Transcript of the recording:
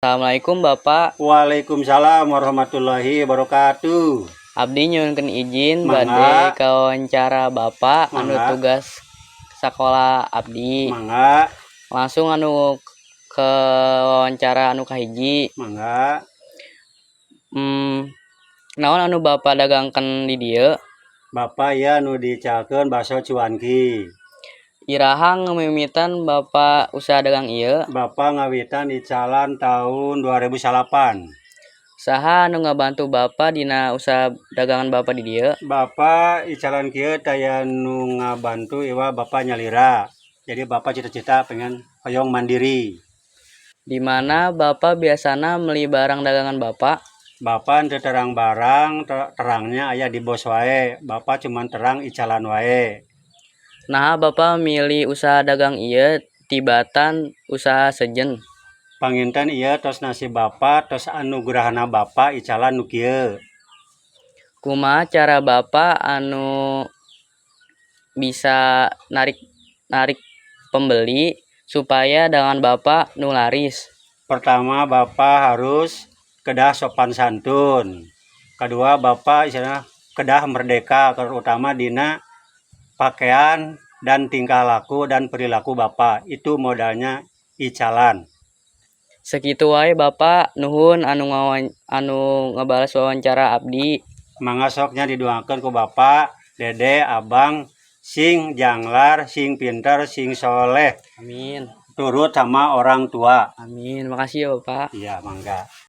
Assalamualaikum, Bapak. Waalaikumsalam warahmatullahi wabarakatuh. Abdi nyuhunkeun izin Mangga. Bade kawawancara Bapak anu Mangga. Tugas sakola abdi. Mangga. Langsung anu ke wawancara anu kahiji. Mangga. Naon anu Bapak dagangkeun di dieu? Bapak ya nu diicalkeun bakso cuanki. Iraha ngamimitan Bapak usaha dagang ieu? Bapak ngawitan icalan tahun 2009. Saha anu ngabantu Bapak dina usaha dagangan Bapak di dieu? Bapak icalan kieu taya nu ngabantu, iwa Bapak nyalira. Jadi Bapak cita-cita pengen hoyong mandiri. Di mana Bapak biasana meuli barang dagangan Bapak? Bapak teu terang barang, terangnya aya di bos wae. Bapak cuman terang icalan wae. Naha Bapak milih usaha dagang ieu tibatan usaha sejen? Panginten ieu tos nasib Bapak, tos anugerahna Bapak icalan nu kieu. Kumaha cara Bapak anu bisa narik narik pembeli supaya dagangan Bapak nu laris? Pertama, Bapak harus kedah sopan santun. Kedua, Bapak istilahnya kedah merdeka, terutama dina pakaian dan tingkah laku dan perilaku Bapak. Itu modalnya icalan. Sakitu wae, Bapak, nuhun anu ngabalas wawancara abdi. Mangga sok nya, didoakeun ku Bapak, Dede, Abang, sing janglar, sing pinter, sing soleh. Amin. Turut sama orang tua. Amin. Makasih ya, Bapak. Iya, mangga.